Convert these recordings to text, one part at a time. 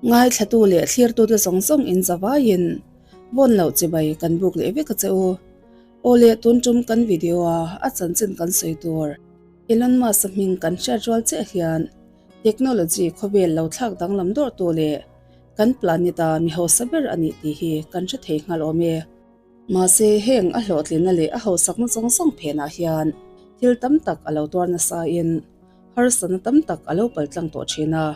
Ngaithlatu leh thlirtute zawng zawng in zavaiin vawn loh chibai kan buk leh vek a che u. Aw le tun tum kan video a a chanchin kan sawi tur Elon Musk-a hming kan hriat rual chiah hian technology khawvel lo thlak danglam dawrhtu leh kan planet-a mi hausa ber a nih tih hi kan hre thei nghal awm e. Mahse heng a hlawhtlinna leh a hausakna zawng zawng phenah hian thil tam tak a lo tuar nasain harsatna tam tak a lo paltlang tawh thin a.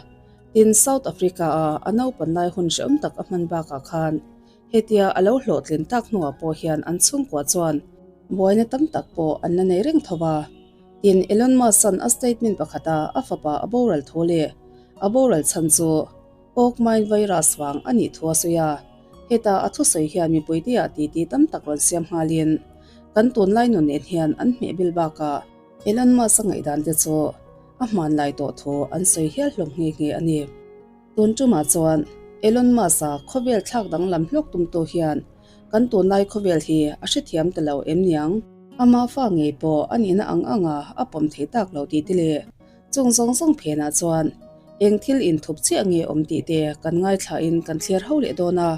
Tin, South Africa-a a naupan lai hun hrehawm tak a hman bakah khan hetia a lo hlawhtlin tak hnuah pawh hian an chhungkua chuan buaina tam tak pawh an la nei reng tho va. Tin, Elon Musk-a'n a statement pakhata a fapa a boral thu leh a boral chhan chu Oak mine virus vang a nih thu a sawi a, heta a thusawi hian mipui te ah titi tam tak rawn siam nghalin kan tunlai nun nen hian an hmeh bil bakah Elon Musk a ngaihdan te chu a hmanlai tawh thu an sawi hial hlawm nghe nghe a ni. Tun tumah chuan Elon Musk a khawvel thlak danglam hlawk tumtu hian kan tunlai khawvel hi a hrethiam ta lo em niang? Ama fa ngei pawh a nihna ang anga a pawm thei tak lo tih te leh Chung zawng zawng phenah chuan eng thil inthup chiah nge awm tih te kan ngaithlain kan thlir ho leh dawn a,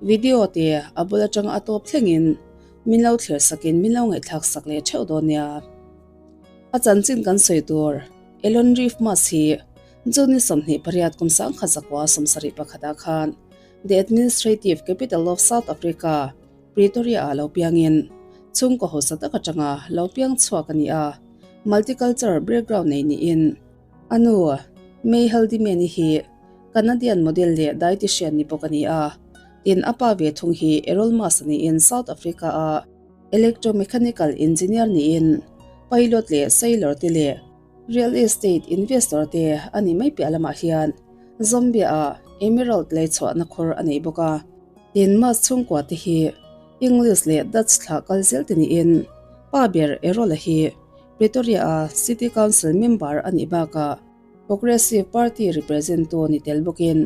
video te a bul atanga a tawp thlengin min lo thlir sakin min lo ngaihthlak sak leh theuh dawn nia. A chanchin kan sawi tur Elon Reeve Musk hi June ni 28 kum 1971 ah khan The Administrative Capital of South Africa, Pretoria ah lo piangin chhungkaw hausa tak atanga lo piang chhuak a ni a. Multicultural background nei niin a nu May Haldiman-i hi Canadian model leh dietitian ni bawk a ni a, tin a pa ve thung hi Errol Musk niin South Africa-a electromechanical engineer niin pilot leh sailor te leh real estate investor te a nih mai piah lamah hian Zambia-ah emerald lei chhuahna khawr a nei bawk a. Tin Musk chhungkua te hi English leh Dutch thlah kal zel te niin pa ber Errol-a hi Pretoria-a City Council member a nih bakah Progressive Party represent-tu ni tel bawkin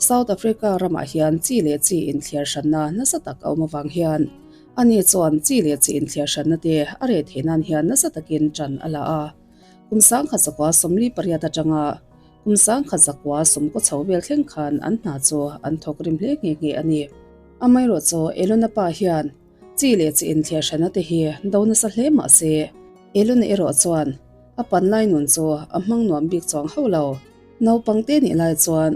South Africa ramah hian chi leh chi inthliar hranna nasa tak a awm avang hian ani chuan chi leh chi inthliar hranna te a reh theih nan hian nasa takin ṭan a la a. Kum 1948 atanga kum 1990 chho vel thleng khan an hna chu an thawk rim hle nghe nghe a ni. Amaherawh chu Elona pa hian chi leh chi inthliar hranna te hi do nasa hle mah se, Elona erawh chuan a panlai nun chu a hmang nuam bik chuang hauh lo. Naupang te nih lai chuan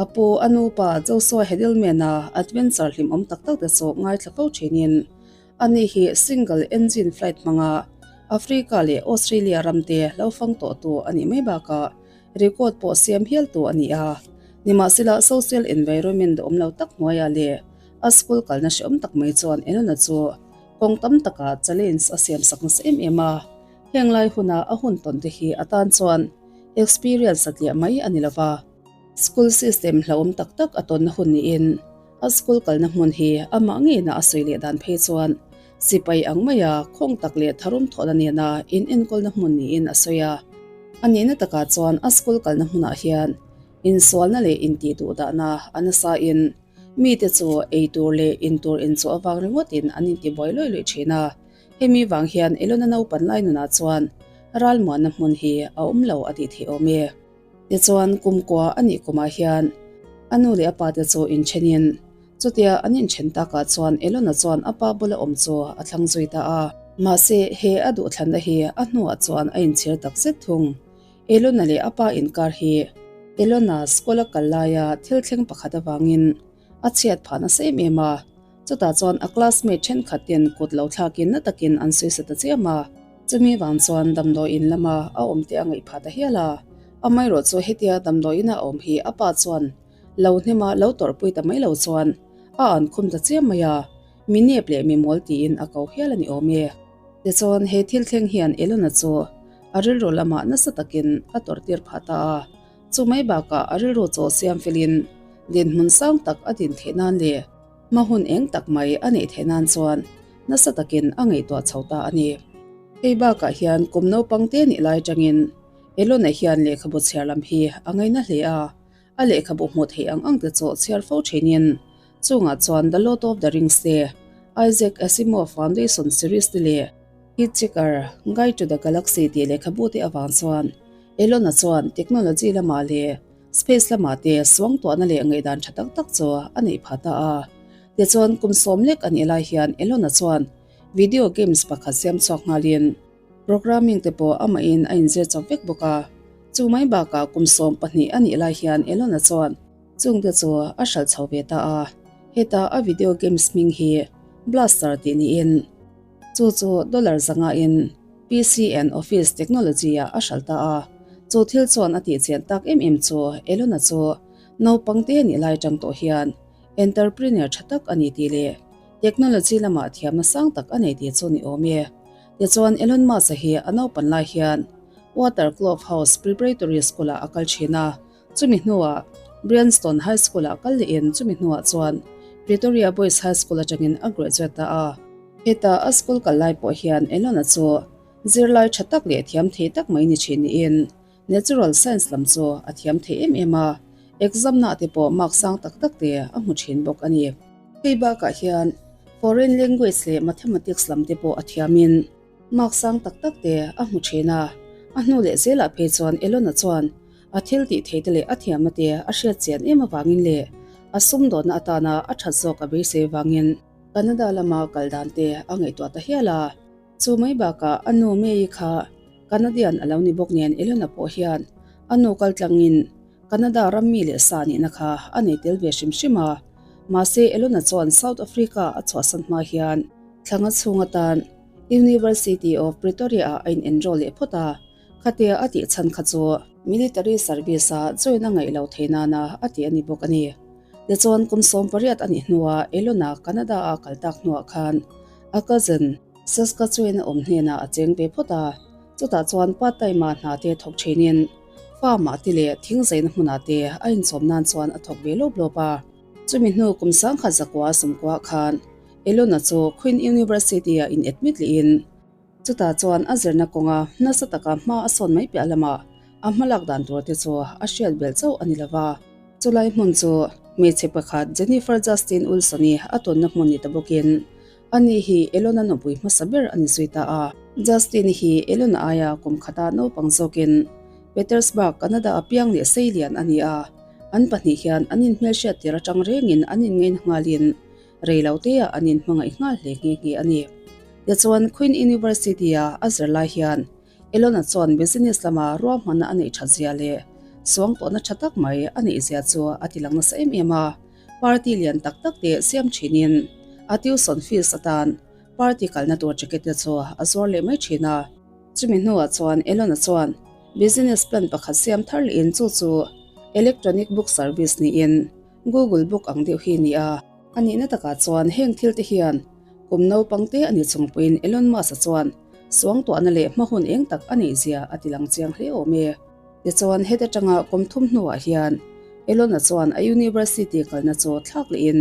a pu a nupa Joshua Hedelman-a adventure hlimawm tak tak te chu ngaithla fo thinin ani hi single engine flight hmanga Africa leh Australia ram te lo fang tawhtu a nih mai bakah record pawh siam hial tu a ni a. Nimahsela social environment awm lo tak hnuaiah leh a school kalna hrehawm tak mai chuan Elona chu kawng tam takah challenge a siam sak nasa em em a. Heng lai huna a hun tawn te hi a tan chuan experience a tliah mai a ni lo va. School system hlauhawm tak tak a tawnna hun niin a school kalna hmun hi amah ngeina a sawi leh dan phei chuan sipai ang maia khawng tak leh tharum thawhna nena in enkawlna hmun niin a sawi a. A nihna takah chuan a school kalna hmunah hian insualna leh intih duhdahna a nasain mite chu eitur leh intur inchawh avang ringawtin an intibuai luih luih thin a. Hemi vang hian Elona naupan lai nunah chuan ralmuanna hmun hi a awm lo a tih theih awm e. Tichuan kumkua a nih kumah hian a nu leh a pa te chu inthenin chutia an inthen takah chuan Elona chuan a pa bula awm chu a thlang zui ta a. Mahse he a duhthlanna hi a hnuah chuan a inchhir tak zet thung. Elona leh a pa inkar hi Elona school a kal laia thil thleng pakhat avangin a chhiat phah nasa em em a, chutah chuan a classmate thenkhat ten kut lo thlakin na takin an sawi sa ta chiam a, chumi vang chuan damdawiin lama a awm te a ngaih phah ta hial a, amaherawh chu hetia damdawiin a awm hi a pa chuan lo hnema lo tawrhpui ta mai lo chuan a an khum ta chiam mai a, mi nep leh mi mawl tiin a ko hial a ni awm e. Tichuan he thil thleng hian Elona chu a rilru lamah nasa takin a tawrhtir phah ta a. Chu mai bakah a rilru chaw siam felin dinhmun sang tak a din theih nan leh hma hun eng tak mai a neih theih nan chuan nasa takin a ngaihtuah chho ta a ni. Hei bakah hian kum naupang te nih lai atangin Elona hian lehkhabu chhiar lam hi a ngaina hle a, a lehkhabu hmuh theih ang ang te chu chhiar fo thinin chungah chuan The Lord of the Rings te, Isaac Asimov Foundation series te leh Hitchhiker Guide to the Galaxy tih lehkhabu te avang chuan Elona chuan technology lamah leh. Space lamah te suangtuahna leh ngaihdan tha tak tak chu a neih phah ta a. Tichuan kum sawm lek a nih lai hian Elon-a chuan video games pakhat siam chhuak nghalin programming te pawh amahin a inzir chawp vek bawk a. Chu mai bakah kum 12 a nih lai hian Elon-a chuan chungte chu a hralh chho ve ta a. Heta a video games hming hi Blaster tih niin chu chu dollar zanga in PC and Office Technology ah a hralh ta a. Chu thil chuan a tihchian tak em em chu Elon-a chu naupang te nih lai tang tawh hian entrepreneur tha tak a ni tih leh technology lamah thiamna sang tak a nei tih chu ni awm e. Tichuan Elon Musk-a hi a naupan lai hian Waterkloof House Preparatory School-ah a kal thin a, chumi hnuah Bryanston High School-ah kal lehin chumi hnuah chuan Pretoria Boys High School atangin a graduate ta a. Heta a school kal lai pawh hian Elon-a chu zirlai tha tak leh thiam thei tak mai ni thin niin Natural Science lam chu a thiam thei em em a, exam na te pawh mark sang tak tak te a hmu thin bawk a ni. Hei bakah hian Foreign Language leh Mathematics lam te pawh a thiamin mark sang tak tak te a hmu thin a. A hnu leh zelah phei chuan Elon-a chuan a thil tih thei te leh a thiamna te a hriat chian em avangin leh a sumdawnna atana a that zawk a beisei avangin Canada lama kal dan te a ngaihtuah ta hial a. Chu mai bakah a nu May-i kha Canadian a lo ni bawk nen Elena pawh hian a nu kal tlangin Canada ram mi leh sa nihna kha a nei tel ve hrim hrim a. Mahse Elena chuan South Africa a chhuahsan hma hian thlanga chhung atan University of Pretoria ah a in enroll leh phawt a, khatia a tih chhan kha chu military service a join a ngaih lo thei nana a ti a ni bawk a ni. Tichuan kum 18 a nih hnuah Elena Canada a kal tak hnuah khan a cousin Saskatchewan a awm hnenah a cheng ve phawt a, chutah chuan part time-a hna te thawk thinin farm-ah te leh thing zaina hmunah te a inchawm nan chuan a thawk ve lawp lawp a. Chumi hnu kum 1990 khan Elon-a chu Queen University-ah in admit lehin chutah chuan a zirna kawnga nasa taka hma a sawn mai piah lamah a hmalak dan tur te chu a hriat belh chauh a ni lova. Chulai hmun chu hmeichhe pakhat Jennifer Justin Wilson-i a tawnna hmun ni ta bawkin Ani hi Elon-a nupui hmasa ber a ni zui ta a. Justin hi Elon-a aia kum khata naupang zawkin Petersburg, Canada a piang leh sei lian a ni a. An pahnih hian an inhmelhriat tir atang rengin an inngeina nghalin rei lo teah an inhmangaih nghal hle nghe nghe a ni. Tichuan Queen University-a a zir lai hian Elon-a chuan business lama ruahmanna a neih that zia leh suangtuahna tha tak mai a neih zia chu a ti lang nasa em em a. Party lian tak tak te siam thinin a tuition fees atan party kalna tur ticket te chu a zuar leh mai thin a. Chumi hnuah chuan Elon-a chuan business plan pakhat siam thar lehin chu chu electronic book service niin Google book ang deuh hi ni a. A nihna takah chuan heng thil te hian kum naupang te a ni chung pawhin Elon Musk-a chuan suangtuahna leh hma hun eng tak a neih zia a ti lang chiang hle awm e. Tichuan heta tanga kum thum hnuah hian Elon-a chuan a university kalna chu thlak lehin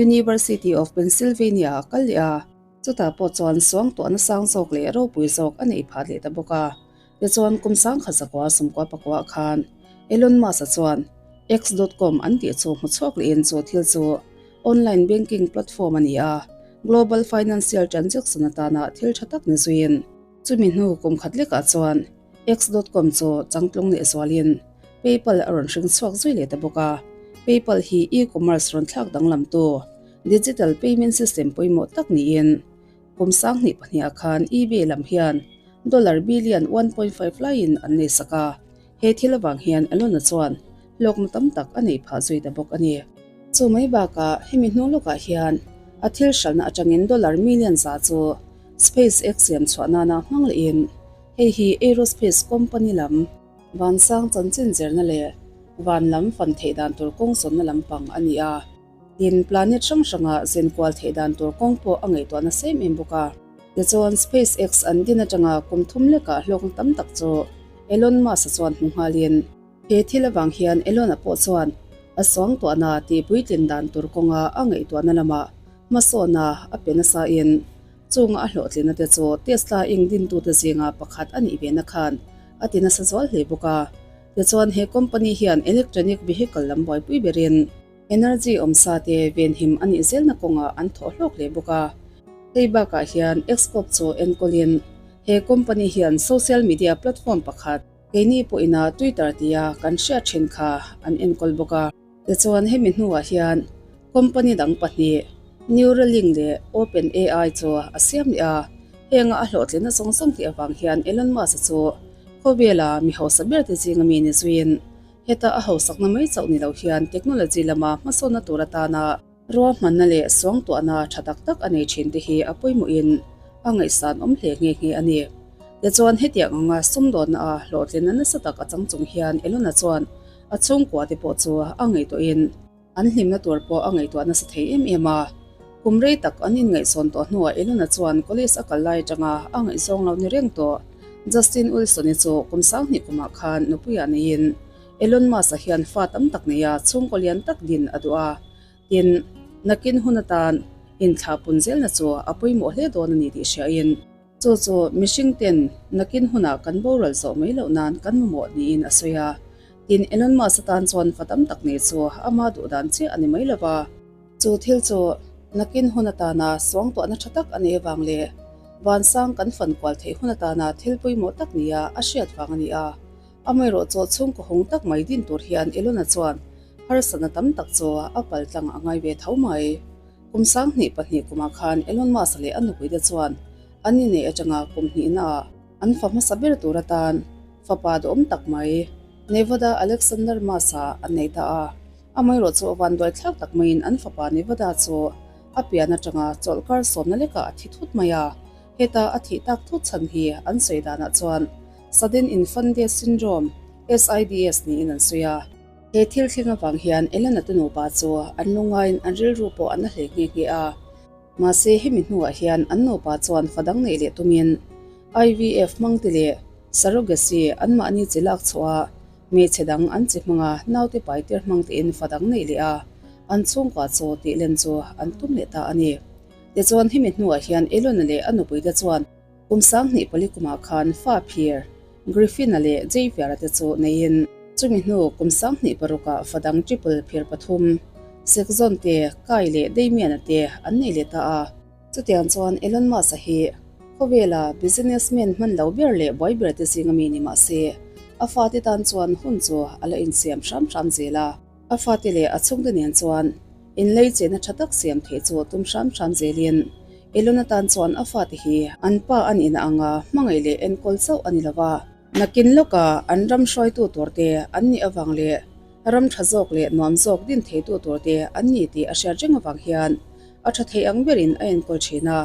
University of Pennsylvania ah kal leh a, chutah pawh chuan suangtuahna sang zawk leh ropui zawk a neih phah leh ta bawk a. Tichuan kum 1999 khan Elon Musk-a chuan X dot com an tih chu hmu chhuak lehin chu thil chu online banking platform a ni a, global financial transaction atana thil tha tak ni zuiin chumi hnu kum khat lekah chuan X dot com chu changtlung leh zualin PayPal a rawn hring chhuak zui leh ta bawk a. PayPal hi e-commerce rawn thlak danglamtu digital payment system pawimawh tak niin kum 2002 ah khan eBay lam hian dollar billion 1.5 laiin an nei sak a. He thil avang hian Elon-a chuan hlawkna tam tak a neih phah zui ta bawk a ni. Chu mai bakah hemi hnu lawkah hian a thil hralhna atangin dollar million za chu SpaceX siam chhuah nana hmang lehin Hei hi aerospace company lam vansang chanchin zirna leh van lam fan theih dan tur kawng zawnna lampang a ni a. Tin, planet hrang hranga zen kual theih dan tur kawng pawh a ngaihtuah nasa em em bawk a. Tichuan, SpaceX an din atanga kum thum lekah hlawkna tam tak chu Elon Musk-a chuan hmu nghalin, he thil avang hian Elon-a pawh chuan a suangtuahna tih puitlin dan tur kawnga a ngaihtuahna lamah hmasawna a pe nasain, Chunga a hlawhtlinna te chu Tesla eng dintute zinga pakhat a nih vena khan a ti nasa zual hle bawk a. Tichuan he company hian electronic vehicle lam buaipui berin energy awmsa te venhim a nih zelna kawngah an thawh hlawk hle bawk a. Hei bakah hian Xcorp chu enkawlin he company hian social media platform pakhat. Keini pawhina Twitter tia kan hriat thin kha an enkawl bawk a. Tichuan hemi hnuah hian company dang pahnih Neuralink leh OpenAI chu a siam leh a, henga a hlawhtlinna zawng zawng tih avang hian Elon Musk-a chu khawvela mi hausa ber te zinga mi ni zuiin heta a hausakna mai chauh ni lo hian technology lama hmasawnna tur atana Ruahmanna leh suangtuahna tha tak tak a nei thin te hi a pawimawhin a ngaihsan awm hle nghe nghe a ni. Tichuan hetiang anga sumdawnna a hlawhtlinna nasa tak a chang chung hian Elona chuan a chhungkua te pawh chu a ngaihtuahin an hlimna tur pawh a ngaihtuah nasa thei em em a. Kum rei tak an inngaihsawn tawh hnuah Elona chuan college a kal lai atanga a ngaihzawng lo ni reng tawh Justin Wilson-i chu kum sanghnih kumah khan nupuiah neiin Elon Musk-a hian fa tam tak nei a, chhungkaw lian tak din a duh a. Tin, nakin hun atan inthlah pun zelna chu a pawimawh hle dawn a ni tih hriain, chu chu mihring ten nakin hunah kan boral zawh mai loh nan kan mamawh niin a sawi a. Tin, Elon Musk atan chuan fa tam tak nei chu ama duh dan chiah a ni mai lo va. Chu thil chu nakin hun atana suangtuahna tha tak a nei avang leh vansang kan fan kual theih hun atana thil pawimawh tak nia a hriat vang a ni a. Amaherawhchu chhungkaw hung tak mai din tur hian Elona chuan harsatna tam tak chu a pal tlang a ngai ve tho mai. Kum 2002 kumah khan Elon Musk leh a nupuite chuan an inneih atanga kum hnihnaah an fa hmasa ber tur atan fapa duhawm tak mai Nevada Alexander Musk-a an nei ta a. Amaherawhchu vanduai thlak tak maiin an fapa Nevada chu a pian atanga chawlhkar sawmna lekah a thi thut mai a. Heta a thih tak thut chhan hi an sawi danah chuan Sudden Infant Death Syndrome, SIDS, niin an sawi a. He thil thleng avang hian Elena te nupa chu an lungaiin an rilru pawh an la hle nghe nghe a. Mahse hemi hnuah hian an nupa chuan fa dang neih leh tumin IVF hmang te leh surrogacy anmahni chi lak chhuah a hmeichhe dang an chi hmanga naute paitir hmang tein fa dang neih leh a, an chhungkua chu tih len chu an tum leh ta a ni. Tichuan hemi hnuah hian Elona leh a nupuite chuan Kum 24 kumah khan fa phir Griffin-a leh Xavier-a te chu neiin chumi hnu kum 26 ah fa dang triple phir pathum, Sekzawn te, Kai leh Damian-a te an nei leh ta a. Chutiang chuan Elon Musk-a hi khawvela businessman hman lo ber leh buai ber te zinga mi ni mah se, a fate tan chuan hun chu a la insiam hram hram zel a. A fate leh a chhungte nen chuan inlei chehna tha tak siam theih chu tum hram hram zelin Elon atan chuan a fate hi an pa a nihna anga hmangaih leh enkawl chauh a ni lo va. Nakin lawka an ram hruaitu turte an nih avang leh ram tha zawk leh nuam zawk din theitu turte an ni tih a hriat reng avang hian a tha thei ang berin a enkawl thin a.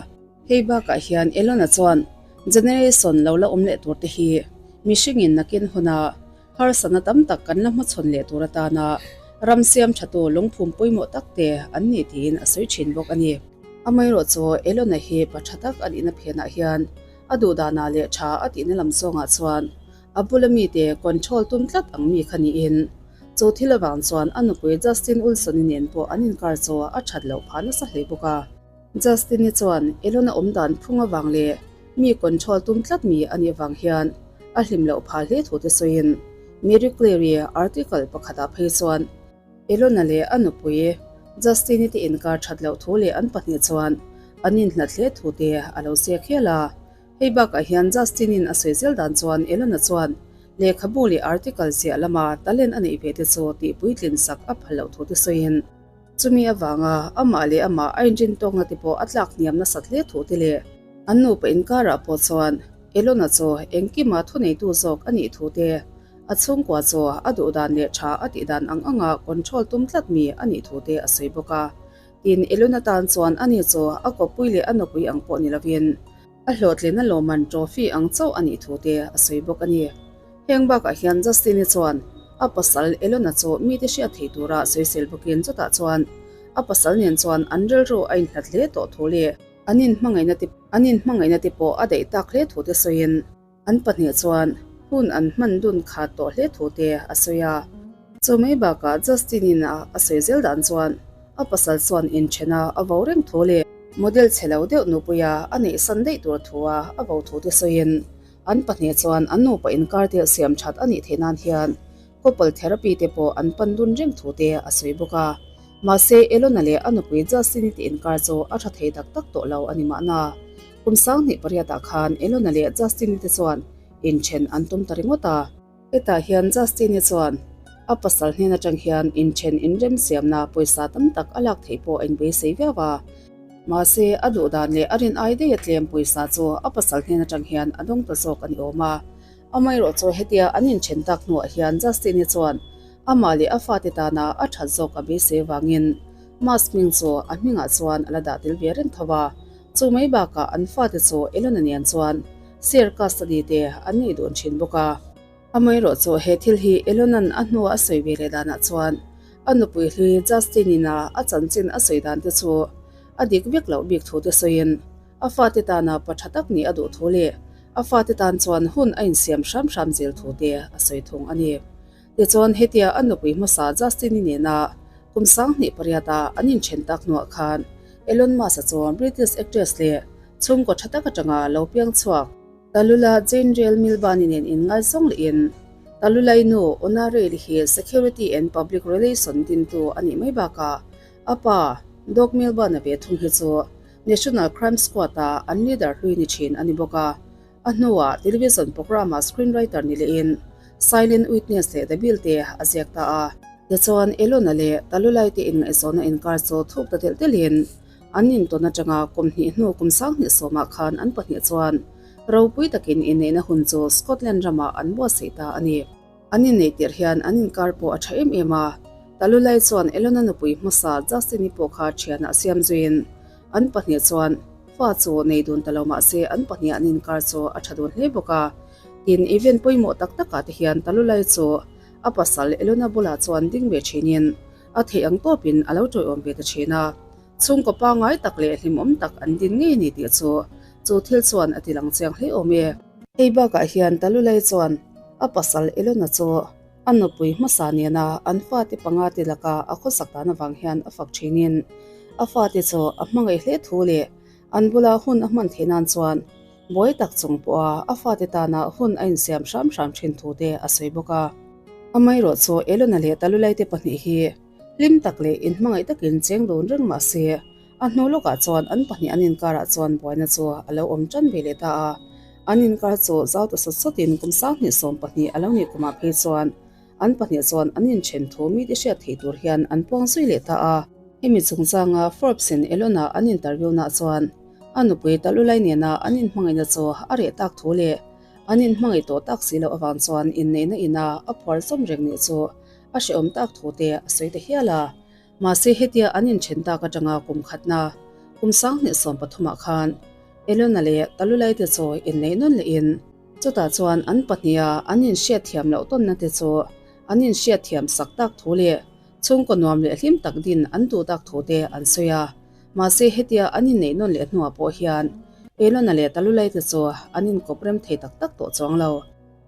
Hei bakah hian Elon-a chuan generation lo la awm leh turte hi mihringin nakin huna Harsatna tam tak kan la hmachhawn leh tur atana ram siam thatu lungphum pawimawh tak te an ni tiin a sawi thin bawk a ni. Amaherawhchu Elon-a hi pa tha tak a nihna phenah hian a duhdanah leh tha a tihna lam zawngah chuan a bula mite control tum tlat ang mi kha niin chu thil avang chuan a nupui Justin Wilson-i nen pawh an inkar chu a that loh phah nasa hle bawk a. Justin-i chuan Elon-a awm dan phung avang leh mi control tum tlat mi a nih avang hian a hlim loh phah hle thu te sawiin Marie Claire-i article pakhatah phei chuan Elon-a leh a nupui Justin-i te inkar that loh thu leh an pahnih chuan an inhlat hle thu te a lo ziak hial a. Hei bakah hian Justin-in a sawi zel dan chuan Elon-a chuan lehkhabu leh article ziah lama talent a neih ve te chu tihpuitlin sak a phal loh thu te sawiin Chumi avanga amah leh amah a inrin tawkna te pawh a tlak hniam nasat hle thu te leh an nupa inkarah pawh chuan Elona chu engkima thuneitu zawk a nih thu te, a chhungkua chu a duh dan leh tha a tih dan ang anga control tum tlat mi a nih thu te a sawi bawk a. Tin, Elona tan chuan ani chu a kawppui leh a nupui ang pawh ni lovin a hlawhtlina lawmman trophy ang chauh a nih thu te a sawi bawk a ni. Heng bakah hian Justin-i chuan a pasal Elona chu mite hriat thei tura sawisel bawkin chutah chuan a pasal nen chuan an rilru a inhlat hle tawh thu leh an inhmangaihna te an inhmangaihna te pawh a daih tak hle thu te sawiin an pahnih chuan hun an hman dun khat tawh hle thu te a sawi a. Chu mai bakah Justin-in a a sawi zel dan chuan a pasal chuan inthena a vo reng thu leh model chhe lo deuh nupuia a neihsan daih tur thua a vo thu te sawiin An pahnih chuan an nupa inkar te siam that a nih theih nan hian couple therapy te pawh an pan dun reng thu te a sawi bawk a. Mahse, Elona leh a nupui Justin-i te inkar chu a tha thei tak tak tawh lo a ni mahna. Kum 2008 ah khan Elona leh Justin-i te chuan inthen an tum ta ringawt a. Hetah hian Justin-i chuan a pasal hnen atang hian inthen inremsiamna pawisa tam tak a lak theih pawh a inbeisei viau a. Mahse, a duh dan leh a rin ai daih a tlem pawisa chu a pasal hnen atang hian a dawng ta zawk a ni awm a. Amaherawh chu hetia an inthen tak hnuah hian Justin-i chuan amah leh a fate tana a that zawk a beisei avangin Musk hming chu a hmingah chuan a la dah tel ve reng tho a. Chu mai bakah an fate chu Elon-a nen chuan share custody te an nei dun thin bawk a. Amaherawh chu he thil hi Elon-a'n a hnua a sawi ve leh danah chuan a nupui hlui Justin-in-a a chanchin a sawi dan te chu a dik vek loh bik thu te sawiin a fate tana pa tha tak nih a duh thu leh a fate tan chuan hun a insiam hram hram zel thu te a sawi thung a ni. Tichuan hetia a nupui hmasa Justin-i nena kum 2008-a an inthen tak hnuah khan Elon Musk-a chuan British actress leh chhungkaw tha tak atanga lo piang chhuak Tallulah Jane Rel Milburn-i nen inngaizawng lehin Tallulah-i nu Una Reilly hi Security and Public Relation dintu a nih mai bakah a pa Doug Milburn-a ve thung hi chu National Crime Squad-a an leader hlui ni thin a ni bawk a. A hnuah television programme-ah screenwriter ni lehin Silent Witness leh The Bill te a ziak ta a. Tichuan Elon-a leh Tallulah-i te inngaihzawnna inkar chu thuk ta telh telhin An intawn atanga kum hnih hnu kum 20 sawmah khan an pahnih chuan ropui takin inneihna hun chu Scotland ramah an buatsaih ta a ni. An inneih tirh hian an inkar pawh a tha em em a, Talulai chuan Elona nupui hmasa Justin-i pawh kha thianah a siam zuiin an pahnih chuan fa chu nei dun ta lo mahse an pahnih an inkar chu a tha dun hle bawk a. Tin, event pawimawh tak takah te hian Talulai chu a pasal Elona bulah chuan ding ve thinin A theih ang tawpin a lo tawiawm ve ta thin a, chhungkaw pangngai tak leh hlimawm tak an din ngei a ni tih chu chu thil chuan a ti lang chiang hle awm e. Hei bakah hian Talulai chuan a pasal Elona chu a nupui hmasa nena an fate panga te laka a khawsak dan avang hian a fak thinin a fate chu a hmangaih hle thu leh an bula hun a hman theih nan chuan buai tak chung pawha a fate tana hun a insiam hram hram thin thu te a sawi bawk a. Amaherawh chu Elona leh Talulai te pahnih hi hlim tak leh inhmangaih takin cheng dun reng mah se, a hnu lawkah chuan an pahnih an inkarah chuan buaina chu a lo awm tan ve leh ta a. An inkar chu zau ta sawt sawtin kum 2020 a lo nih kumah phei chuan an pahnih chuan an inthen thu mite hriat theih tur hian an puang zui leh ta a. Hemi chungchanga Forbes in Elona an interview nah chuan a nupui Talulai nena an inhmangaihna chu a reh tak thu leh An inhmangaih tawh tak si loh avang chuan inneihna ina a phuar zawm reng nih chu a hrehawm tak thu te a sawi ta hial a. Mahse hetia an inthen tak atanga kum khatna kum 2013 ah khan Elona leh Talulai te chu inneih nawn lehin chutah chuan an pahniha an inhriatthiam loh tawnna te chu an inhriatthiam sak tak thu leh chhungkaw nuam leh hlim tak din an duh tak thu te an sawi a. Mahse hetia an inneih nawn leh hnuah pawh hian Elona leh Talulai te chu an inkawp rem thei tak tak tawh chuang lo.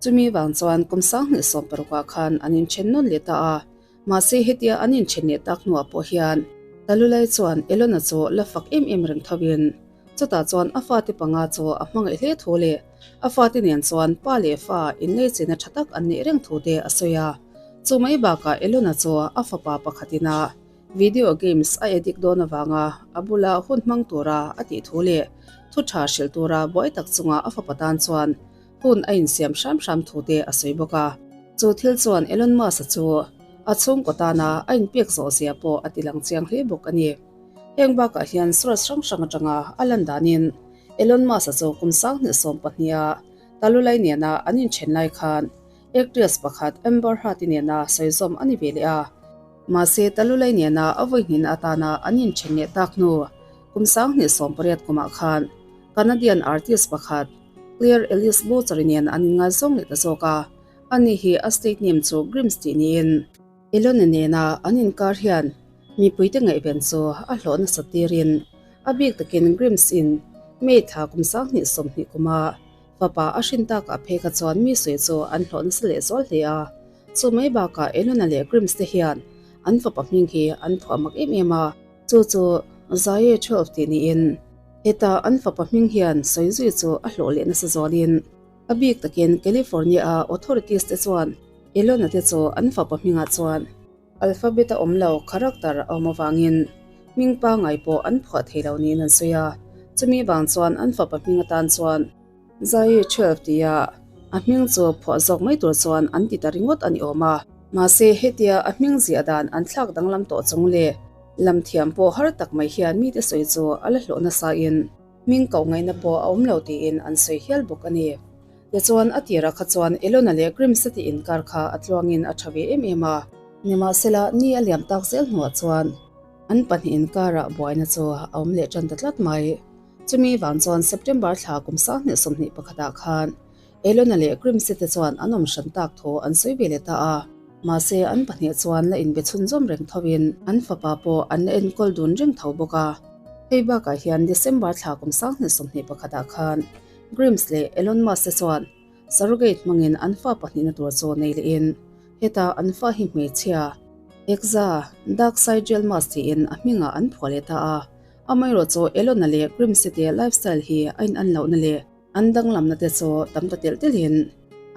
Chumi vang chuan kum 2016 ah khan an inthen nawn leh ta a. Mahse hetia an inthen leh tak hnuah pawh hian Talulai chuan Elona chu la fak em em reng thovin chutah chuan a fate panga chu a hmangaih hle thu leh a fate nen chuan pa leh fa inleichina tha tak an neih reng thu te a sawi a. Chu mai bakah Elona chu a fapa pakhatin a Video games a addict dawn avanga a bula hun hmang tura a tih thu leh thu tha hrilh tura buai tak chunga a fapa tan chuan hun a insiam hram hram thu te a sawi bawk a. Chu thil chuan Elon Musk-a chu a chhungkaw tana a inpek zawh zia pawh a ti lang chiang hle bawk a ni. Heng bakah hian source hrang hrang atanga a lan danin Elon Musk-a chu kum 2012 a Talulai nena an inthen lai khan actress pakhat Amber Heard-i nena sawizawm a ni ve leh a. Mahse, Talulai nena a vawihnihna atana an inthen leh tak hnu kum 2018 kumah khan Canadian artist pakhat Claire Elise Boucher-i nen an inngaizawng leh ta zawk a, ani hi a state name chu Grimes tih niin. Elon-a nena an inkar hian mipuite ngaihven chu a hlawh nasat tirin a bik takin Grimes-in May thla kum 2020 kuma Fapa a hrin takah phei kha chuan mi sawi chu an hlawh nasa leh zual hle a. Chu mai bakah Elona leh Grims te hian an fapa hming hi an phuah mak em em a. Chu chu Zaye 12 tih niin heta an fapa hming hian sawi zui chu a hlawh leh nasa zualin a bik takin California-a authorities te chuan Elona te chu an fapa hmingah chuan Alphabet a awm lo, character a awm avangin hming pangngai pawh an phuah thei lo niin an sawi a, chumi vang chuan an fapa hming atan chuan Zaire 12 tia A hming chu phuah zawk mai tur chuan an ti ta ringawt a ni awm a. Mahse, hetia a hming ziah dan an thlak danglam tawh chung leh lam thiam pawh har tak mai hian mite sawi chu a la hlawh nasain hming koh ngaihna pawh a awm lo tiin an sawi hial bawk a ni. Tichuan, a tirah kha chuan Elona leh Grims-a tih inkar kha a tluangin a tha ve em em a. Nimahsela, ni a liam tak zel hnuah chuan an pahnih inkarah buaina chu a awm leh tan ta tlat mai. Chumi vang chuan September thla kum 2021 ah khan Elona leh Grims-i te chuan an awm hran tak thu an sawi ve leh ta a. Mahse, an pahnih chuan la inbe chhunzawm reng thovin an fapa pawh an la enkawl dun reng tho bawk a. Hei bakah hian December thla kum 2021 ah khan Grimes leh Elon Musk te chuan surrogate hmangin an fa pahnihna tur chu nei lehin heta an fa hi hmeichhia, Exa, DarkSide Real Musk tiin a hmingah an phuah leh ta a. Amaherawhchu Elon-a leh Grimes-i te lifestyle hi a inan lohna leh an danglamna te chu tam ta telh telhin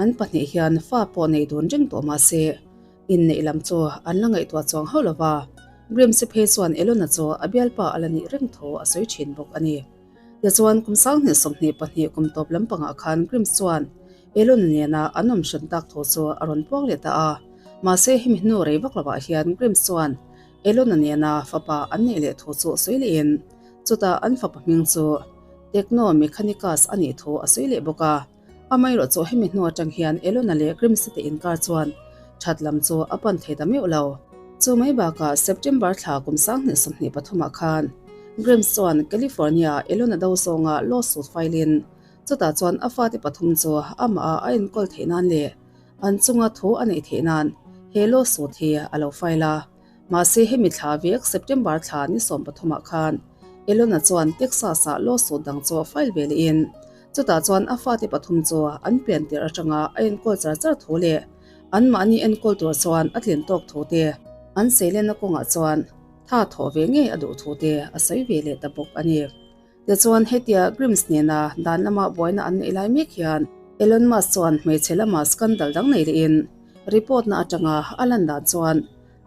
an pahnih hian fa pawh nei dun reng tawh mah se inneih lam chu an la ngaihtuah chuang hauh lo va. Grimes-i phei chuan Elon-a chu a bialpa a la nih reng thu a sawi thin bawk a ni. Tichuan, kum 2022 kum tawp lampangah khan Grimes chuan Elon nena an awm hran tak thu chu a rawn puang leh ta a. Mahse, hemi hnu rei vak lovah hian Grimes chuan Elon nena fapa an neih leh thu chu sawi lehin, chutah an fapa hming chu Techno Mechanicus a nih thu a sawi leh bawk a. Amaherawh chu hemi hnu atang hian Elona leh Grimes te inkar chuan that lam chu a pan thei ta meuh lo. Chu mai bakah September thla kum 2023 ah khan Grimes chuan California Elona do zawnga lawsuit file in chutah chuan a fate pathum chu amah ah a enkawl theih nan leh an chunga thu a neih theih nan he lawsuit hi a lo file a. Mahse hemi thla vek September thla ni 13 ah khan Elona chuan Texas ah lawsuit dang chu file ve leh in Chutah chuan a fate pathum chu an pian tirh atanga a enkawl char char thu leh anmahni enkawl tur chuan a tlin tawk thu te, an seilenna kawngah chuan tha thawh ve ngei a duh thu te a sawi ve leh ta bawk a ni. Tichuan hetia Grimes nena dan lama buaina an neih lai mek hian Elon Musk chuan hmeichhe lama scandal dang nei lehin report na atanga a lan dan chuan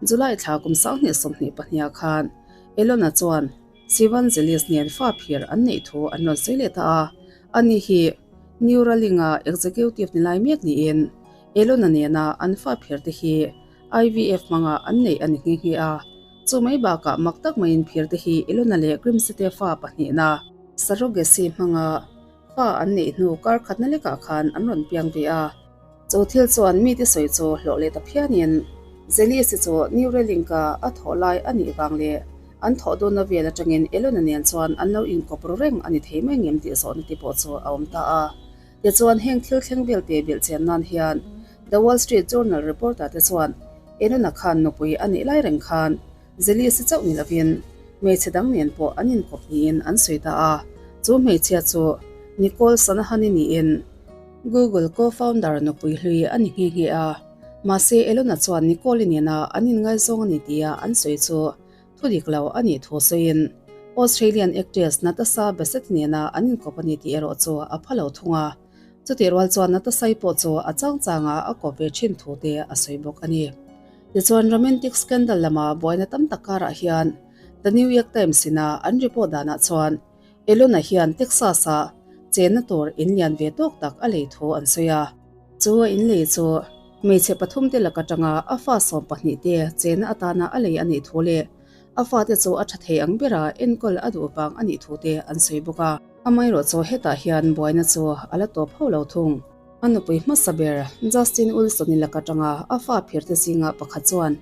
July thla kum 2022 ah khan Elon-a chuan Sivan Zelis nen fa phir an neih thu an rawn sawi leh ta a, ani hi Neuralink-a executive ni lai mek niin Elon-a nena an fa phir te hi IVF hmanga an neih a ni nghe nghe a. Chu mai bakah mak tak maiin phir te hi Elon-a leh Grimsy te fa pahnihna surrogacy hmanga fa an neih hnu kar khatna lekah khan an rawn piang ve a. Chu thil chuan mite sawi chu hlawh leh ta phianin Zelis-i chu Neuralink-a a thawh lai a nih vang leh an thawh dunna vel atangin Elon-a nen chuan an lo inkawp ru reng a ni thei mai ngem tih zawhna te pawh chu a awm ta a. Tichuan heng thil thleng velte belh chian nan hian The Wall Street Journal reporter te chuan Elon-a khan nupui a nih lai reng khan Zelis-i chauh ni lovin hmeichhe dang nen pawh an inkawp niin an sawi ta a. Chu hmeichhia chu Nicole Sanahan-i niin Google co-founder nupui hlui a ni nghe nghe a, mahse Elon-a chuan Nicole-i nena an inngaizawng a ni tia an sawi chu thu dik lo a nih thu sawiin Australian actress Natasha Bassett nena an inkawp a ni tih erawh chu a pha lo thung a, chutih rual chuan Natasha-i pawh chu a chang changa a kawp ve thin thu te a sawi bawk a ni. Tichuan romantic scandal lama buaina tam tak karah hian The New York Times ina an report danah chuan Elon-a hian Texas-ah chenna tur in lian ve tawk tak a lei thu an sawi a. Chu a in lei chu hmeichhe pathum te lak atanga a fa 12 te chenna atana a lei a nih thu leh a fate chu a tha thei ang bera enkawl a duh vang a nih thu te an sawi bawk a. Amaherawhchu hetah hian buaina chu a la tawp hauh lo thung. A nupui hmasa ber Justin Wilson-i lak atanga a fa phirte zinga pakhat chuan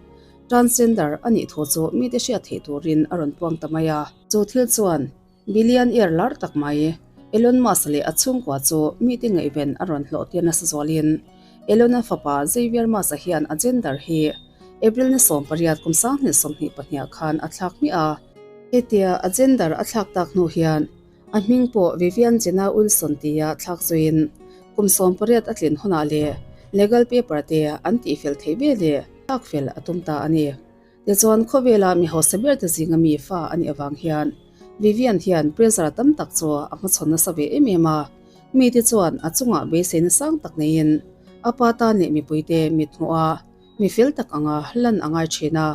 transgender a nih thu chu mite hriat theih turin a rawn puang ta mai a. Chu thil chuan billionaire lar tak mai Elon Musk leh a chhungkua chu mite ngaihven a rawn hlawh tir nasa zualin Elon-a fapa Xavier Musk-a hian a gender hi April ni 18 kum 2022 ah khan a thlak hmiah a. Hetia a gender a thlak tak hnu hian a hming pawh Vivian Jenna Wilson tia thlak zuiin kum 18 a tlin hunah leh legal paper te an tihfel theih ve leh thlak fel a tum ta a ni. Tichuan, khawvela mi hausa ber te zinga mi fa a nih avang hian Vivian hian pressure tam tak chu a hmachhawn nasa ve em em a. Mite chuan a chungah beiseina sang tak neiin a pa tan leh mipuite mit hmuh a, mi fel tak anga lan a ngai thin a.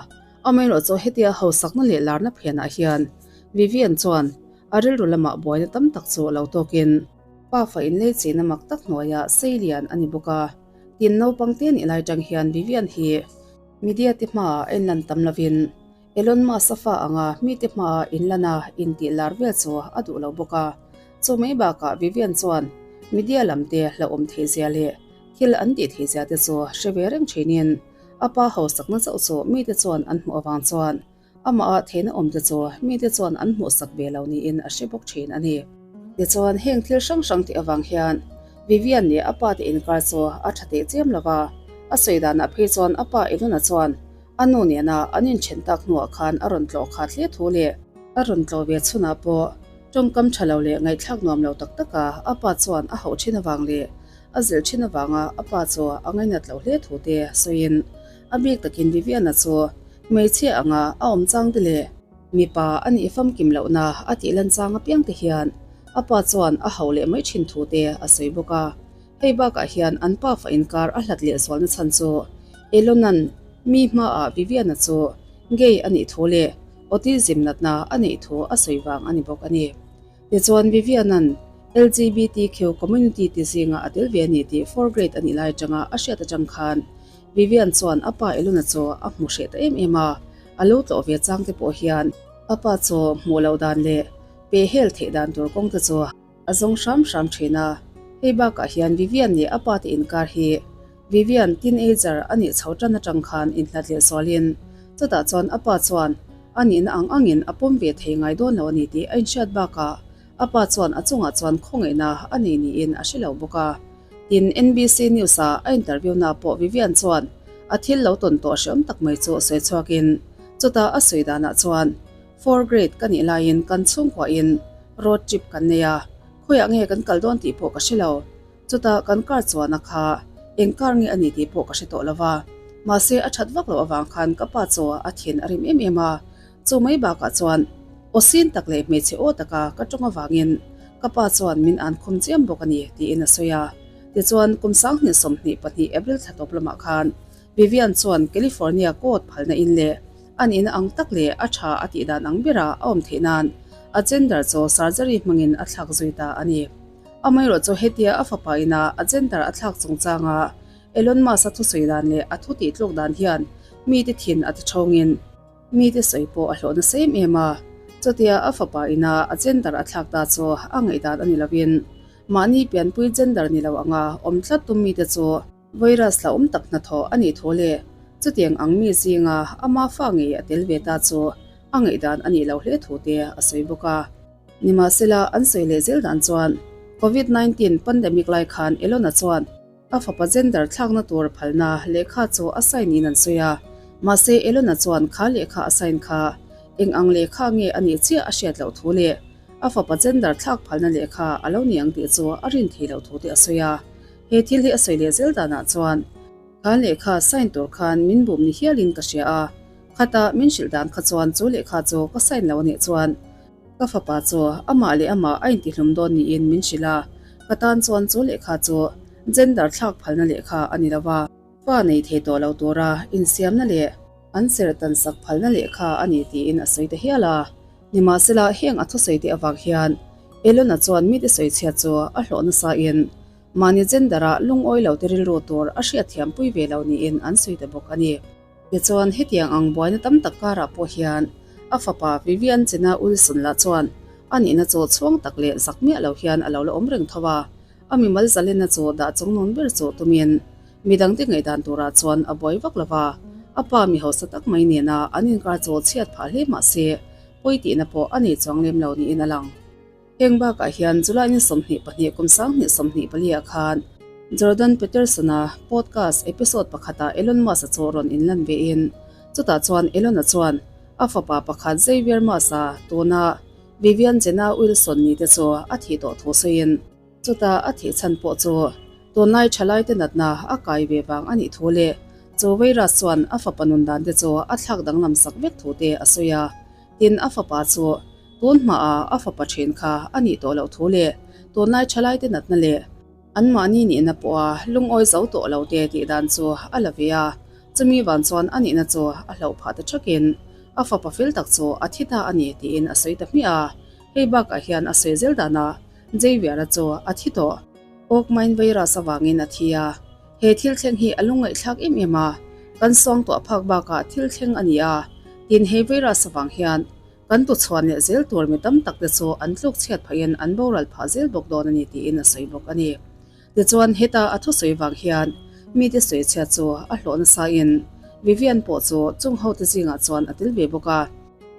Amaherawhchu chu hetia hausakna leh larna phenah hian Vivian chuan a rilru lamah buaina tam tak chu lo tawkin. Pafa inlei china mak tak hnuaia sei lian a ni bawk a. Tin, naupang te nih lai tang hian Vivian hi media te hmaah a inlan tam lovin Elon Musk-a fa anga mite hmaah inlan a intih lar vel chu a duh lo bawk a. Chu mai bakah Vivian chuan media lam te hlauhawm theihzia leh thil an tih theihzia te chu hre ve reng thinin a pa hausakna chauh chu mite chuan an hmuh avang chuan Amah ah theihna awm te chu mite chuan an hmuhsak ve lo niin a hre bawk thin a ni. Tichuan, heng thil hrang hrang tih avang hian Vivian leh a pa te inkar chu a tha teh chiam lo va, a sawi danah phei chuan a pa Elona chuan a nu nena an inthen tak hnuah khan a rawn tlawh khat hle thu leh a rawn tlawh ve chhunah pawh tawngkam tha lo leh ngaihthlak nuam lo tak taka a pa chuan a hauh thin avang leh a zilh thin avanga a pa chu a ngainat loh hle thu te sawiin a bik takin Vivian-a chu Hmeichhia anga a awm chang te leh mipa a nih famkim lohna a tih lan chang apiang te hian a pa chuan a hauh leh mai thin thu te a sawi bawk a. Hei bakah hian an pa fa inkar a hlat leh zualna chhan chu Elon-a'n mi hmaah Vivian-a chu gay a nih thu leh autism natna a neih thu a sawi vang a ni bawk a ni. Tichuan Vivian-a'n LGBTQ community ti zingah a tel ve a ni tih fourth grade a nih lai atanga a hriat atang khan Vivian chuan a pa Elona chu a hmu hreh ta em em a, a lo tlawh ve chang te pawh hian a pa chu hmuh loh dan leh peh hel theih dan tur kawng te chu a zawng hram hram thin a. Hei bakah hian Vivian leh a pa te inkar hi Vivian teenager a nih chho tan atang khan inhlat leh zualin chutah chuan a pa chuan a nihna ang angin a pawm ve thei ngai dawn lo a ni tih a inhriat bakah a pa chuan a chungah chuan khawngaihna a nei niin a hre lo bawk a. Tin, NBC News-a a interview-na pawh Vivian chuan a thil lo tawn tawh hreawm tak mai chu sawi chhuakin, chutah a sawi danah chuan, Four grade ka nih laiin kan chhungkuahin road trip kan nei a, khawiah nge kan kal dawn tih pawh ka hre lo. Chutah kan car chuana kha eng car nge a ni tih pawh ka hre tawh lo va, mahse a that vak loh avang khan ka pa chu a thin a rim em em a, Chu mai bakah chuan aw sin tak leh hmeichhe aw taka ka tawng avangin ka pa chuan min an khum chiam bawk a ni tiin a sawi a. Tichuan kum 2022 April thla tawp lamah khan Vivian chuan California court phalna in leh a nihna ang tak leh a tha a tih dan ang bera a awm theih nan a gender chu surgery hmangin a thlak zui ta a ni. Amaherawh chu hetia a fapa ina a gender a thlak chungchanga Elon Musk-a thusawi dan leh a thu tihtluk dan hian mite thin a ti thawngin, Mite sawi pawh a hlawh nasa em em a, chutia a fapa ina a gender a thlak ta chu a ngaihdan a ni lovin mahni pianpui gender ni lo anga awm tlat tum mite chu virus hlauhawm tak hnathawh a nih thu leh chutiang ang mi zinga ama fa ngei a tel ve ta chu a ngaihdan a nih lo hle thu te a sawi bawk a. Nimahsela an sawi leh zel dan chuan Covid 19 pandemic lai khan Elon-a chuan A fapa gender thlakna tur phalna lehkha chu a sign in an sawi a, mahse Elona chuan kha lehkha a sign kha eng ang lehkha nge a nih chiah a hriat loh thu leh a fapa gender thlak phalna lehkha a lo ni ang tih chu a rin thei loh thu te a sawi a. He thil hi a sawi leh zel danah chuan kha lehkha sign tur khan min bum ni hialin ka hria a, khata min hrilh dan kha chuan chu lehkha chu ka sign lo a nih chuan Ka fapa chu amah leh amah a intihlum dawn niin min hrilh a, ka tan chuan chu lehkha chu gender thlak phalna lehkha a ni lo va, fa nei thei tawh lo tura insiamna leh an serh tan sak phalna lehkha a ni tiin a sawi ta hial a. Nimahsela heng a thusawi te avang hian Elon-a chuan mite sawichhiat chu a hlawh nasain mahni gender-a lungawi lo te rilru tur a hriatthiampui ve lo niin an sawi ta bawk a ni. Tichuan, hetiang ang buaina tam tak karah pawh hian a fapa Vivian Chena Wilson lah chuan a nihna chu chhuang tak leh zak miah lo hian a lo la awm reng tho a, a mimal zalenna chu dah chung nun ber chu tumin midangte ngaihdan turah chuan a buai vak lo va, a pa mi hausa tak mai nena an inkar chu chhiat phah hle mah se pawi tihna pawh a nei chuang lem lo niin a lang. Heng bakah hian July ni 22 kum 2024 ah khan Jordan Peterson-a podcast episode pakhatah Elon Musk-a chu rawn inlan vein chutah chuan Elon-a chuan a fapa pakhat Xavier Musk-a tuna Vivian Jenna Wilson ni te chu a thih tawh thu sawiin chutah a thih chhan pawh chu tunlai thalaite natna a kai ve vang a nih thu leh chu virus chuan a fapa nun dan te chu a thlak danglam sak vek thu te a sawi a. Tin, a fapa chu tun hmaah a fapa then kha a nih tawh loh thu leh tunlai thalaite natna leh anmahni nihna pawha lungawi zo tawh lo te tih dan chu a la ve a. Chumi van chuan a nihna chu a hlauh phah ta thakin a fapa fel tak chu a thi ta a ni tiin a sawi ta hmiah a. Hei bakah hian a sawi zel danah. Xavier-a chu a thi tawh. Oak mine virus avangin a thi a. He thil thleng hi a lungngaihthlak em em a, kan suangtuah phak bakah thil thleng a ni a, tin he virus avang hian kan tuchhuan leh zel tur mi tam tak te chu an tluk chhiat phahin an boral phah zel bawk dawn a ni tiin a sawi bawk a ni. Tichuan heta a thusawi vang hian mite sawi chhiat chu a hlawh nasa in Vivian pawh chu chung ho te zingah chuan a tel ve bawk a.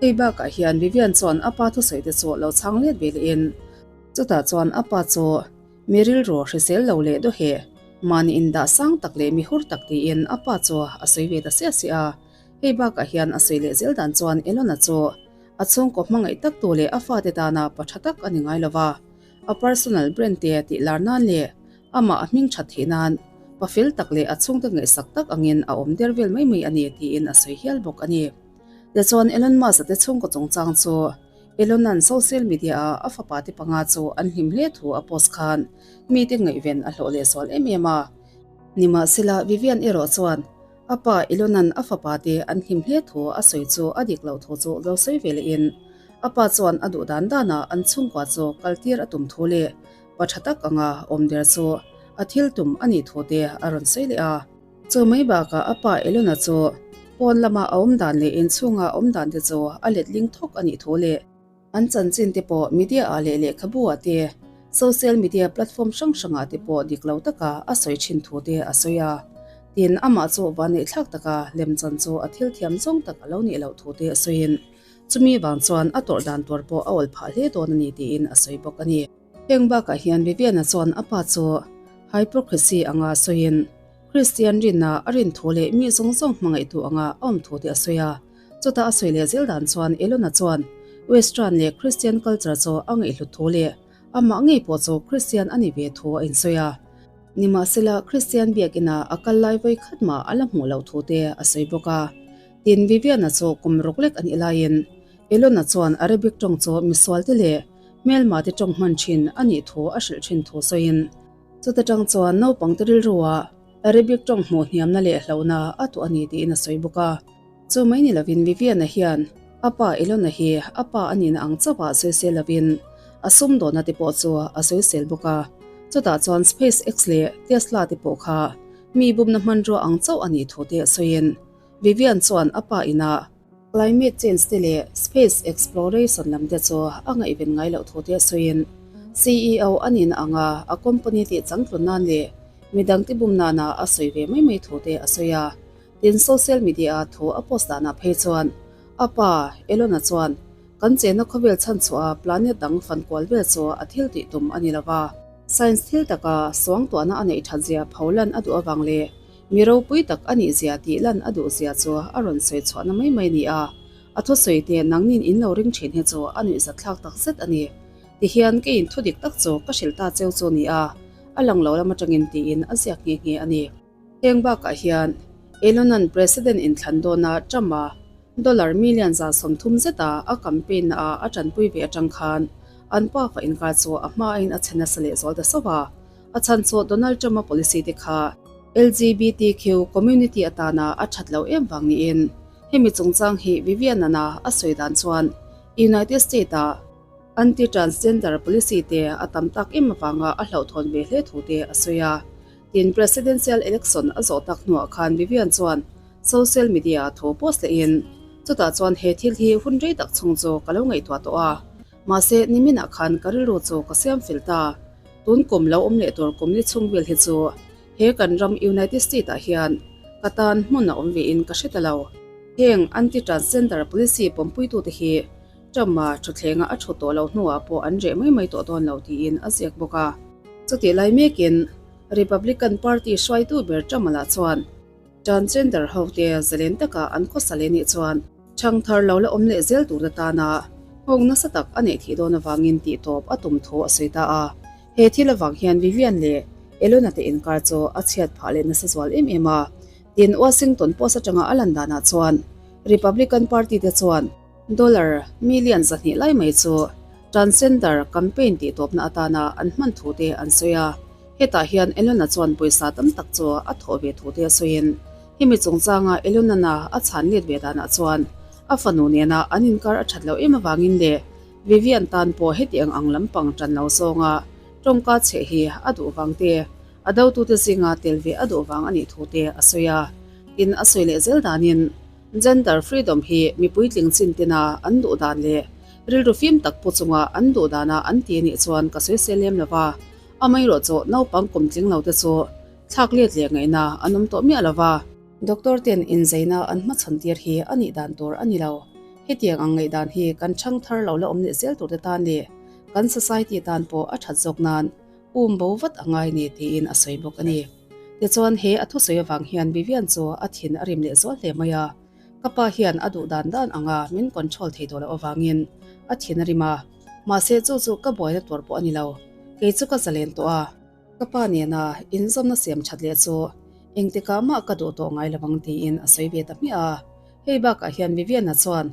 Hei bakah hian Vivian chuan a pa thusawi te chu lo chhang let ve leh in chutah chuan a pa chu Mi rilru hrisel lo leh dawheh, mahni indah sang tak leh mi hur tak tiin a pa chu a sawi ve ta siah siah a. Hei bakah hian a sawi leh zel dan chuan Elona chu a chhungkaw hmangaih tak tu leh a fate tana pa tha tak a ni ngai lo va, a personal brand te tih lar nan leh amah a hming that theih nan pa fel tak leh a chhungte ngaihsak tak angin a awm der vel mai mai a ni tiin a sawi hial bawk a ni. Tichuan Elon Musk-a te chhungkaw chungchang chu Elona'n social media-a a fapa te panga chu an hlim hle thu a post khan mite ngaihven a hlawh leh sual em em a. Nimahsela, Vivian erawh chuan a pa Elona'n a fapa te an hlim hle thu a sawi chu a dik loh thu chu lo sawi ve lehin a pa chuan a duh dan danah an chhungkua chu kaltir a tum thu leh pa tha tak anga awm der chu a thil tum a nih thu te a rawn sawi leh a. Chu mai bakah a pa Elona chu pawn lama a awm dan leh inchhunga a awm dan te chu a letling thawk a nih thu leh an chanchin te pawh media ah leh lehkhabu ah te, social media platform hrang hrang ah te pawh dik lo taka a sawi thin thu te a sawi a. Tin, amah chu vanneihthlak taka lemchan chu a thil thiam zawng tak a lo nih loh thu te a sawiin chumi vang chuan a tawrh dan tur pawh a awl phah hle dawn a ni tiin a sawi bawk a ni. Heng bakah hian Viviana chuan a pa chu hypocrisy anga sawiin Kristian rinna a rin thu leh mi zawng zawng hmangaihtu anga a awm thu te a sawi a. Chutah a sawi leh zel dan chuan Elona chuan Western leh Christian culture chu a ngaihhlut thu leh amah ngei pawh chu Christian a ni ve thu a insawi a. Nimahsela Christian biakina a kal lai vawi khat mah a la hmuh loh thu te a sawi bawk a. Tin, Viviana chu kum ruk lek a nih laiin Elona chuan Arabic tawng chu misualte leh Hmelma te tawng hman thin a nih thu a hrilh thin thu sawiin, chuta tang chuan naupangte rilruah Arabic tawng hmuh hniamna leh hlauhna a tuah a ni tiin a sawi bawk a. Chu mai ni lovin Vivian-a hian a pa Elon-a hi a pa a nihna ang chauhah sawisel lovin a sumdawnna te pawh chu a sawisel bawk a. Chutah chuan SpaceX leh Tesla te pawh kha mi bumna hmanrua ang chauh a nih thu te a sawiin Vivian chuan a pa inah Climate change te leh space exploration lam te chu a ngaihven ngai loh thu te a sawiin CEO a nihna anga a company tih changtlun nan leh midang te bum nana a sawi ve mai mai thu te a sawi a. Tin, social media a thu a post danah phei chuan a pa Elon-a chuan kan chenna khawvel chhanchhuah a planet dang fan kual vel chu a thil tih tum a ni lova. Science thil taka suangtuahna a neih that zia pho lan a duh avang leh Mi ropui tak a nih zia tih lan a duh zia chu a rawn sawi chhuahna mai mai a ni a, a thusawi te nangnin in lo ring thin hi chu a nuihzat thlak tak zet a ni. Tihian keiin thu dik tak chu ka hrilh ta cheu chu ni a, a lang lo lam atangin tiin a ziak nghe nghe a ni. Heng bakah hian Elon-a'n President inthlan dawna Trump-a dollar million 130 zeta a campaign na ah a tanpui ve atang khan an pafa inkar chu a hmain a che nasa leh zual ta sauh a, A chhan chu Donald Trump-a policy te kha LGBTQ community atana a that lo em vang niin hemi chungchang hi Vivian-ana a sawi dan chuan United States-a anti-transgender policy te a tam tak em avanga a hlauhthawn ve hle thu te a sawi a. Tin, presidential election a zawh tak hnuah khan Vivian chuan social media-a thu post lehin, Chutah chuan he thil hi hun rei tak chhung chu ka lo ngaihtuah tawh a, mahse niminah khan ka rilru chu ka siam fel ta. Tun kum lo awm leh tur kum ni chhung vel hi chu he kan ram United State ah hian ka tan hmun a awm ve in ka hre ta lo. Heng anti-transgender policy pawmpuitute hi Trump-a thuthlenga a thu tawh lo hnuah pawh an reh mai mai tawh dawn lo tiin a ziak bawk a. Chutih lai mekin Republican Party hruaitu ber Trump-a lah chuan transgender hote zalen taka an khawsa leh nih chuan Changthar lo la awm leh zel tur atana nghawng nasa tak a neih theih dawn avangin tih tawp a tum thu a sawi ta a. He thil avang hian Vivian leh Elona te inkar chu a chhiat phah leh nasa zual em em a. Tin, Washington Post atanga a lan danah chuan Republican Party te chuan dollar million 200 lai mai chu transgender campaign tih tawpna atana an hman thu te an sawi a. Hetah hian Elona chuan pawisa tam tak chu a thawh ve thu te a sawiin Hemi chungchanga Elonana a chhan let ve danah chuan a fanu nena an inkar a that loh em avangin leh Vivian tan pawh heti ang ang lampang tan lo zawnga tawngka chheh hi a duh vang te, a dotute zinga tel ve a duh vang a nih thu te a sawi a. Tin, a sawi leh zel danin gender freedom hi mi puitling chin tina an duh dan leh rilru fim tak pu chunga an duh dana an ti a nih chuan ka sawi sel lem lo va, amaherawh chu naupang kum tling lo te chu thlak let leh ngaihna an awm tawh miah lo va. Doctor ten inzeina an hmachhawn tir hi a nih dan tur a ni lo. Hetiang ang ngaihdan hi kan chhang thar lo la awm leh zel tur te tan leh kan society tan pawh a that zawk nan um bo vat a ngai ni tiin a sawi bawk a ni. Tichuan he a thusawi avang hian Vivian chu a thin a rim leh zual hle mai a, ka pa hian a duh dan dan anga min control thei tawh loh avangin a thin a rim a, mahse chu chu ka buaina tur pawh a ni lo, kei chu ka zalen tawh a. Ka pa nena inzawmna siam that leh chu engtikah mah ka duh tawh ngai lovang tiin a sawi ve ta hmiah a. Hei bakah hian Viviana chuan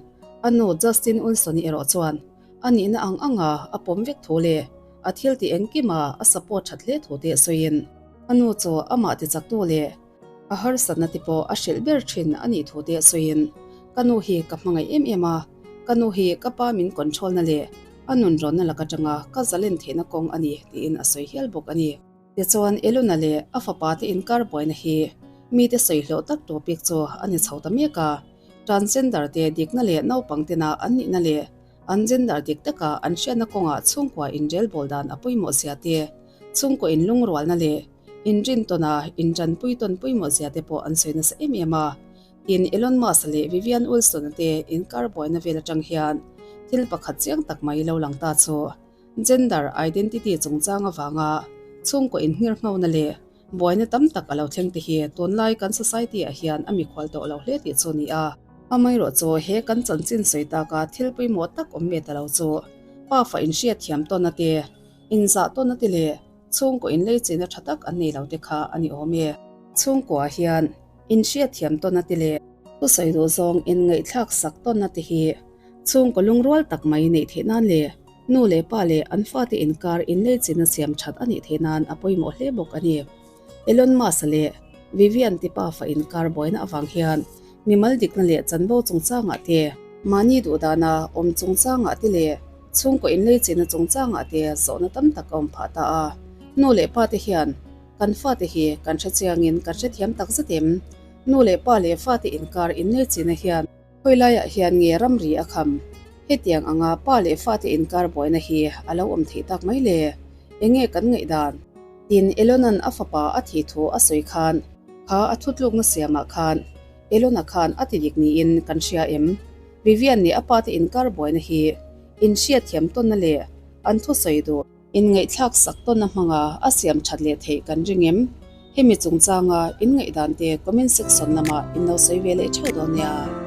a nu Justin Wilson-i erawh chuan a nihna ang anga a pawm vek thu leh a thil tih engkima a support that hle thu te sawiin a nu chu amah tichaktu leh a harsatna te pawh a hrilh ber thin a nih thu te sawiin ka nu hi ka hmangaih em em a, ka nu hi ka pa min control na leh a nun rawnna lak atanga ka zalen theihna kawng a ni tiin a sawi hial bawk a ni. Tichuan Eluna leh a fapa te inkar buaina hi mite sawi hlawh tak topic chu a ni chho ta mek a, transgender te dikna leh naupang tena an nihna leh an gender dik taka an hriatna kawngah chhungkua inrelbawl dan a pawimawh zia te, chhungkaw inlungrualna leh inrintawna intanpui tawn pawimawh zia te pawh an sawi nasa em em a. Tin, Elon Musk leh Vivian Wilson-a te inkar buaina vel atang hian thil pakhat chiang tak mai lo lang ta chu gender identity chungchang avanga chhungkaw inhngirhnghona leh buaina tam tak a lo thleng te hi tunlai kan society ah hian a mikhual tawh lo hle tih chu a ni a. Amaherawh chu he kan chanchin sawi taka thil pawimawh tak awm ve ta lo chu pafa inhriatthiam tawnna te, inzah tawnna te leh chhungkaw inleichina tha tak an nei lo te kha a ni awm e. Chhungkua hian Inhriatthiam tawnna te leh thusawi duh zawng inngaihthlak sak tawnna te hi chhungkaw lungrual tak mai neih theih nan leh nu leh pa leh an fate inkar inleichina siam that a nih theih nan a pawimawh hle bawk a ni. Elon Musk leh Vivian te pafa inkar buaina avang hian mimal dikna leh chanvo chungchangah te, mahni duhdana awm chungchangah te leh chhungkaw inleichina chungchangah te zawhna tam tak a awm phah ta a. Nu leh pa te hian Kan fate hi kan hre chiangin kan hrethiam tak zet em? Nu leh pa leh fate inkar innei china hian khawi laiah hian nge ramri a kham? Hetiang anga pa leh fate inkar buaina hi a lo awm theih tak mai le? Enge kan ngaihdan? Tin, Elona'n a fapa a thih thu a sawi khan kha a thutlukna siamah khan Elona khan a ti dik niin kan hria em? Vivian nih a pate inkar buaina hi inhriatthiam tawnna leh an thusawi duh Inngaihthlak sak tawn a hmanga a siam that leh theih kan ring em? Hemi chungchanga inngaihdan te comment section lamah in lo sawi ve leh theuh dawn nia.